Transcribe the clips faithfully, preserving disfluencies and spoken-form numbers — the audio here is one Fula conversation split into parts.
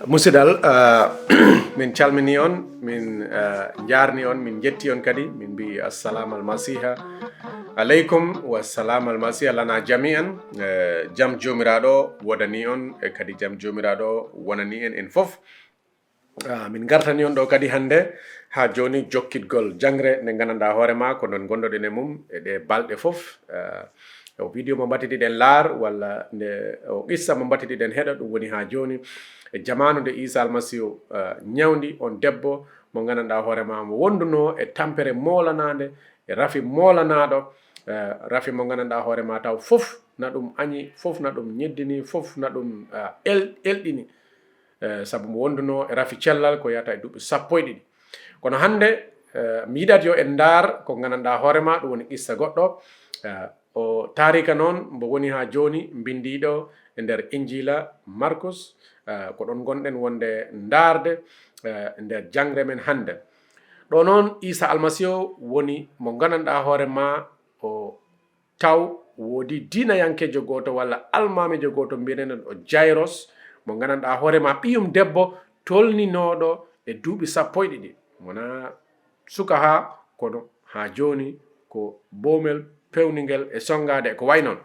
Musidal, uh, min calmini on, min uh, njarni on, min jetti on kadi, min mbi assalamu almasiha aleykum wa salam almasiha lana jami'an. Uh, jam jomiraɗo wodani on e kadi jam jomiraɗo wonani en en fof. Uh, min gartani on ɗo kadi hannde ha joni jokkitgol jangre nde gandanɗa hoore ma ko non gondoɗen e mum e ɗe balɗe fof. Uh, o vidéo mo mbattiɗiɗen laar walla nde o qissa mo mbattiɗiɗen heɗo ɗum woni ha joni e jamanu nde isa almasihu uh, ñawdi on debbo mo gandanɗa hoore ma mo wonduno e tampere molanade e rafi molanaɗo. Uh, rafi mo gandanɗa hoore ma taw fof na ɗum añi fof na ɗum ñeddini fof na ɗum uh, el, elɗini. Uh, sabu mo wonduno e rafi cellal ko yata e duɓi sappo e ɗiɗi. Kono hannde uh, mi yiɗat yo en ndaar ko gandanɗa hoore ma ɗum woni qissa goɗɗo. Uh, o taarika noon mbo woni haa jooni mbinndiiɗo e nder injiila markus. Uh, ko ɗoon ngonɗen wonde ndaarde uh, nder jangre men hannde. Ɗo noon isa almasihu woni mo gandanɗa hoore ma o taw woodi diinayankeejo gooto walla almaamiijo gooto mbiyeteeɗo o jayros mo gandanɗa hoore ma ɓiyum debbo tolninooɗo e duuɓi sappo e ɗiɗi wona suka haa kono haa jooni ko boomel pewningel e sonngaade e ko wayi noon.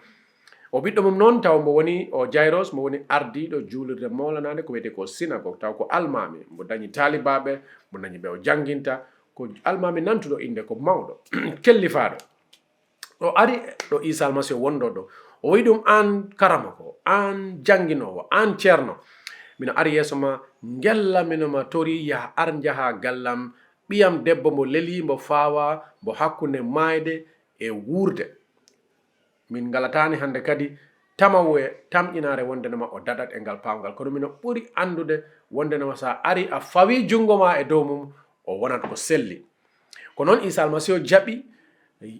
O ɓiɗɗo mum noon taw mbo woni o jayros mo woni ardiiɗo juulirde moolanaande ko wiyetee ko sinagog taw ko almaami mbo dañi taalibaaɓe mbo dañi ɓe o jannginta ko almaami nantuɗo innde ko mawɗo kellifaaɗo. O ari ɗo isa almasihu wonɗo ɗo o wi ɗum an karamoko an jannginoowo an ceerno mino ari yeeso ma ngella mino ma tori yaha ar njaha gallam ɓiyam debbo mbo leli mbo faawa mbo hakkunde maayde e wuurde. Min ngalatani hannde kadi tamawu e tamƴinaare wondenema o daɗat e ngal paawngal kono mino ɓuri anndude wondenema so a ari a fawi junngo ma e dow mum o wonat ko selli. Ko noon isa almasihu jaɓi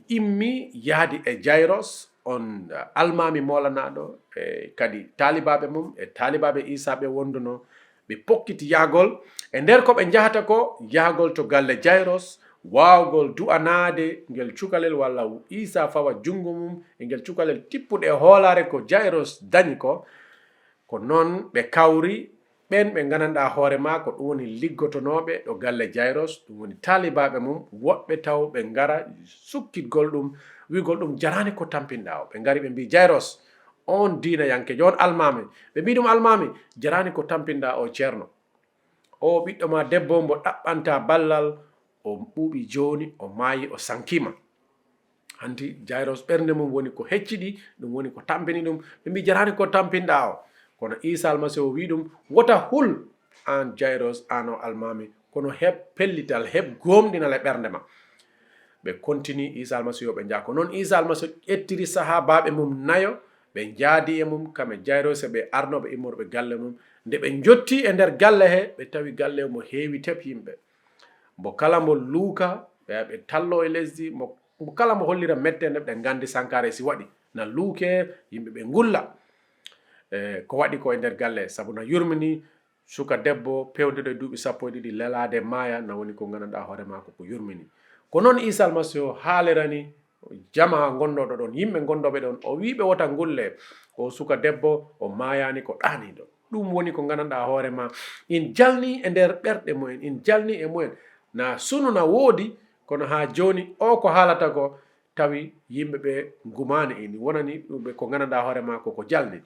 immi yahdi e jayros on almaami moolanaɗo e kadi taalibaaɓe mum e taalibaaɓe isa ɓe wonduno ɓe pokkiti yahgol e nder ko ɓe njahata ko yahgol to galle jayros waawgol du'anaade ngel cukalel walla isa fawa junngo mum e ngel cukalel tippude e hoolaare ko jayros dañi ko. Ko noon ɓe kawri ɓeen ɓe ngananɗaa hoore maa ko ɗum woni liggotonooɓe ɗo galle jayros ɗum woni taalibaaɓe mum woɗɓe taw ɓe ngara sukkitgol ɗum wi'gol ɗum jaraani ko tampinɗaa o ɓe ngari ɓe mbii jayros on diinayankeejo on almaami ɓe mbii ɗum almaami jaraani ko tampinɗaa o ceerno o ɓiɗɗo ma debbo mbo ɗaɓɓanta ballal o ɓuuɓi jooni o maayi o sankima. Hanti jayros ɓernde mum woni ko hecciɗi ɗum woni ko tampini ɗum ɓe mbi jarani ko tampinɗa o kono isa almasihu wi ɗum wota hul an jayros an o almami kono heɓ pellital heɓ gomɗinal e ɓernde ma. Ɓe kontini isa almasihu yo ɓe njaa ko noon isa almasihu ƴettiri sahabaɓe mum nayo ɓe njaadi e mum kame jayros e ɓe arnoɓe immorɓe galle mum nde ɓe jotti e nder galle he ɓe tawi galle mo heewi teb yimɓe mbo kala mbo luuka ɓe ɓe tallo e lesdi mbo kala mbo hollira mettende ɓe nganndi sankaare si waɗi na luuke yimɓe ɓe ngulla. E ko waɗi ko e nder galle sabu na yurmini suka debbo pewndiɗo e duuɓi sappo e ɗiɗi lelaade maaya na woni ko nganndanɗaa hoore maako ko yurmini. Ko noon isa almasihu haalirani jamaa ngonnooɗo ɗoon yimɓe ngonndooɓe ɗoon o wii ɓe wota ngulle o suka debbo o maayaani ko ɗaaniiɗo. Ɗum woni ko nganndanɗaa hoore ma in jalni e nder ɓerɗe mumen in jalni e mumen na sunu na woodi kono haa jooni o ko haalata ko tawi yimɓe ɓe ngumaani ini wonani ɗumɓe ko nganndanɗaa hoore ma koko jalni.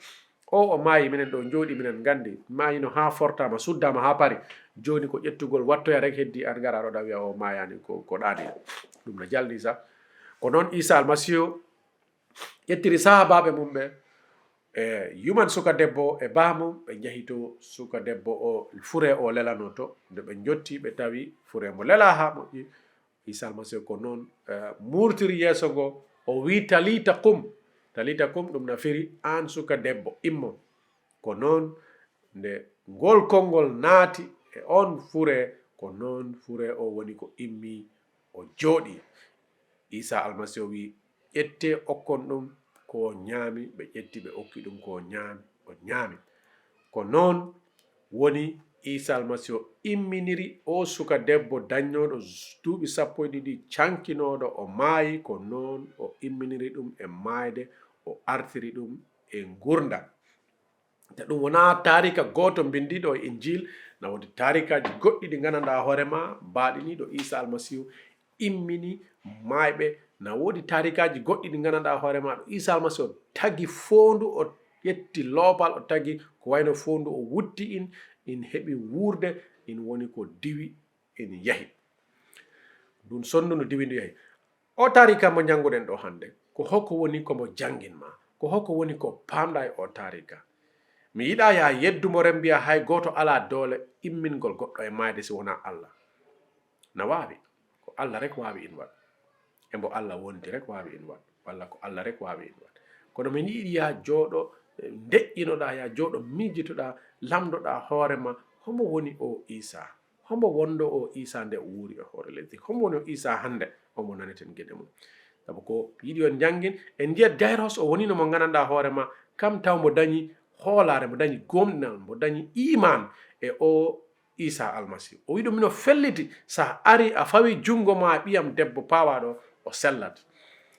O o maayi minen ɗo jooɗi minen nganndi maayino haa fortaama suddaama haa pari jooni ko ƴettugol wattoya rek heddi an ngara ɗo ɗa wiya o maayaani ko ɗaani ɗum no jalni sa. Ko noon isa almasihu ƴettiri sahaabaaɓe mum ɓe e yuman suka debbo e baa mum ɓe njahi to suka debbo o fure o lelano to nde ɓe njotti ɓe tawi fure mo lelaa haa moƴƴi. Isa almasihu ko noon e, muurtiri yeeso ngo o wii talita kum. Talita kum ɗum na firi aan suka debbo immo. Ko noon nde ngol konngol naati e oon fure ko noon fure o woni ko immi o jooɗi. Isa almasihu wii ƴettee okkon ɗum ko o ñaami ɓe ƴetti ɓe okki ɗum ko o ñaami o ñaami. Ko noon woni isa almasihu imminiri o suka debbo dañnooɗo duuɓi sappo e ɗiɗi cankinooɗo o maayi ko noon o imminiri ɗum e maayde o artiri ɗum e ngurndan. Te ɗum wonaa taarika gooto mbinndiiɗo e Injiil, na woodi taarikaaji goɗɗi ɗi nganndanɗaa hoore ma, baaɗiniiɗo Iisaa Almasiihu immini maayɓe. Na woodi taarikaaji goɗɗi ɗi nganndanɗaa hoore ma, ɗo Iisaa Almasiihu o tagi foondu, o ƴetti loopal, o tagi ko wayno foondu, o wutti in, in heɓi wuurde, in woni ko diwi, in yahi. Ndun sonndu no diwi ndu yahi. O taarika mo njannguɗen ɗo hannde, ko hoko woni ko mo janngin ma? Ko hoko woni ko paamɗaa e o taarika? Mi yiɗaa yaa yeddu mo ren mbiya hay gooto alaa doole immingol goɗɗo e maayde si wonaa Alla. Na waawi. Ko Alla rek waawi in waɗ. E mbo Alla wondi rek waawi in waɗ. Walla ko Alla rek waawi in waɗ. Kono min yiɗi yaa jooɗo, eh, ndeƴƴinoɗaa, yaa jooɗo miijitoɗaa, lamndoɗaa hoore ma, homo woni o Iisaa? Hombo wondo o Iisaa nde o wuuri e hoore lesdi? Hombo woni o Iisaa hannde? Omo naneten geɗe mum. Sabu ko yiɗi on njanngin, en njiyat Jayros o wonino mo nganndanɗaa hoore ma, kam taw mbo dañi hoolaare, mbo dañi gomɗinal, mbo dañi iimaan e o Iisaa Almasiihu. O wi'i ɗum, mino felliti, so a ari a fawi junngo ma e ɓiyam debbo paawaaɗo, o sellat.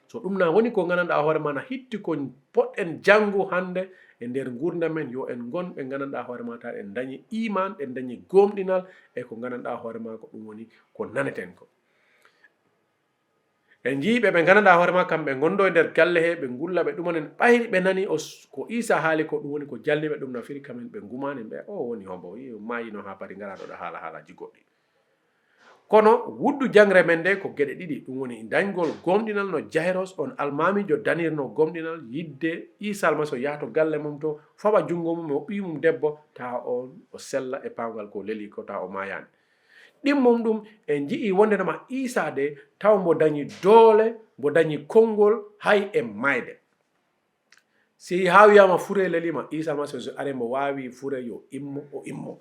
So ɗum na woni ko nganndanɗaa hoore ma na hitti ko poɗɗen janngu hannde e nder nguurndam men, yo en ngon ɓe nganndanɗaa hoore ma taw en dañi iimaan, en dañi gomɗinal e ko nganndanɗaa hoore ma ko ɗum woni ko naneten ko. En njii ɓe ɓe nganndanɗaa hoore ma kamɓe ngondo e nder galle he, ɓe ngulla, ɓe ɗumanen ɓayri ɓe nani o s-, ko Iisaa haali ko ɗum woni ko jalni ɓe, ɗum na firi kamen ɓe ngumaani ɓe, o woni hombo, i maayino haa pari ngara ɗo ɗa haala haalaaji goɗɗi. Kono wuddu jangre men nde ko geɗe ɗiɗi, ɗum woni dañgol gomɗinal no Jayros on almaamiijo danirno gomɗinal yidde Iisaa Almasiihu yaha to galle mum to faɓa junngo mum e o ɓiy mum debbo, tawa on o sella e pawngal ko leli ko tawa o maayaani. Ɗimmum ɗum en nji'i wonde no ma Iisaa de taw mbo dañi doole, mbo dañi konngol hay e mayde. Si haa wiyaama fure lelima, Iisaa Almasiihu so are mbo waawi fure yo immo, o immo.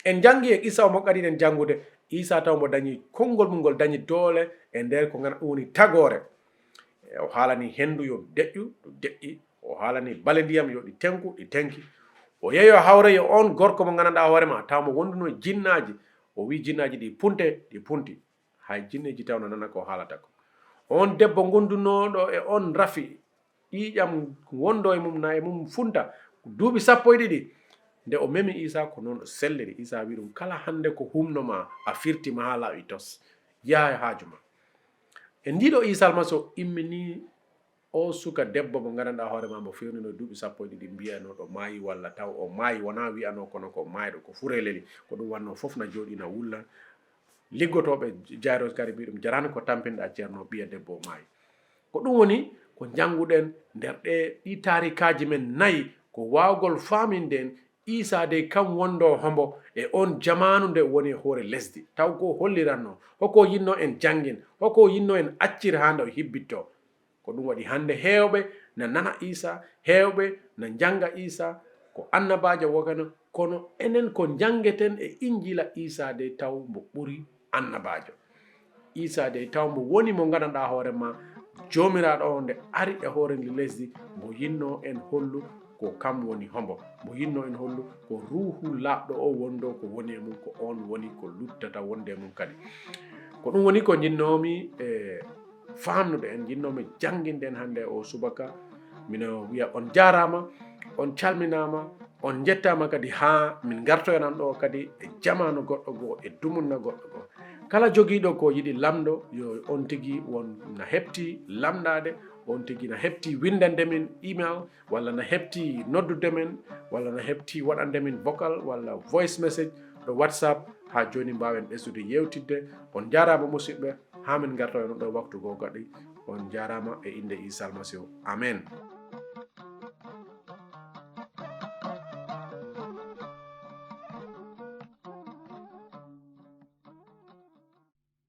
En njanngi e qissa o mo kadi en janngude, Iisaa taw mbo dañi konngol mum ngol dañi doole e nder ko ngana ɗum woni tagoore. E o haalani henndu yo deƴƴu, ɗum deƴƴi. O haalani bale ndiyam yo ɗi tenku, ɗi tenki. O yehi o hawre yo on gorko mo nganndanɗaa hoore ma, taw mo wonduno e jinnaaji. O wi'i jinnaaji ɗi punte, ɗi punti. Hay jinneeji taw no nana ko haalata ko. On debbo gondunooɗo e on rafi, ƴiiƴam wondo e mum na e mum funta, duuɓi sappo e ɗiɗi. Nde o memi Iisaa ko noon o selliri. Iisaa wi'i ɗum, kala hannde ko humno ma, a firti ma haa laaɓi tos. Yaha e haaju ma. E ndiiɗo Iisaa Almasiihu immini o suka debbo mo nganndanɗaa hoore ma, mo fewnino duuɓi sappo e ɗiɗi, mbiyanoo ɗo maayi walla taw o maayi, wonaa wiyanoo kono ko maayɗo, ko furee leli. Ko ɗum wannoo fof na jooɗii na wulla. Liggotooɓe Jayros kadi mbii ɗum, jaraani ko tampinɗaa ceerno, ɓiya debbo o maayi. Ko ɗum woni ko njannguɗen nder ɗee ɗii taarikaaji men nayi, ko waawgol faaminde en Iisaa dey kam wondoo hombo e oon jamaanu nde woni e hoore lesdi. Taw ko holliratnoo? Hoko yinnoo en janngin? Hoko yinnoo en accir haa nde o hibbittoo? Ko ɗum waɗi hannde heewɓe na nana Iisaa, heewɓe na njannga Iisaa ko annabaajo wokano, kono enen ko njanngeten e Injiila Iisaa dey taw mbo ɓuri annabaajo. Iisaa dey taw mbo woni mo nganndanɗaa hoore ma, Joomiraaɗo o nde ari e hoore ndi lesdi, mbo yinnoo en hollu ko kam woni hombo. Mbo yinnoo en hollu ko Ruuhu Laaɓɗo o wondoo ko woni e mum, ko oon woni ko luttata wonde e mum kadi. Ko ɗum woni ko njinnoomi e faamnude en, njinnoomi jannginde en hannde o subaka. Mino wiya on jaaraama, on calminaama, on njettaama kadi haa min ngartoyanan ɗo kadi e jamaanu goɗɗo goo, e dumunna goɗɗo goo. Kala jogiiɗo ko yiɗi lamndo, yo on tigi won na heɓti lamndaade, on tigi na heɓti winndande min email, walla na heɓti noddude men, walla na heɓti waɗande min vocal walla voice message ɗo WhatsApp, haa jooni mbaawen ɓesdude yeewtidde. On njaaraama musidɓe, haa min ngartoyano ɗo waktu goo kadi. On njaaraama e innde Iisaa Almasiihu. Amen.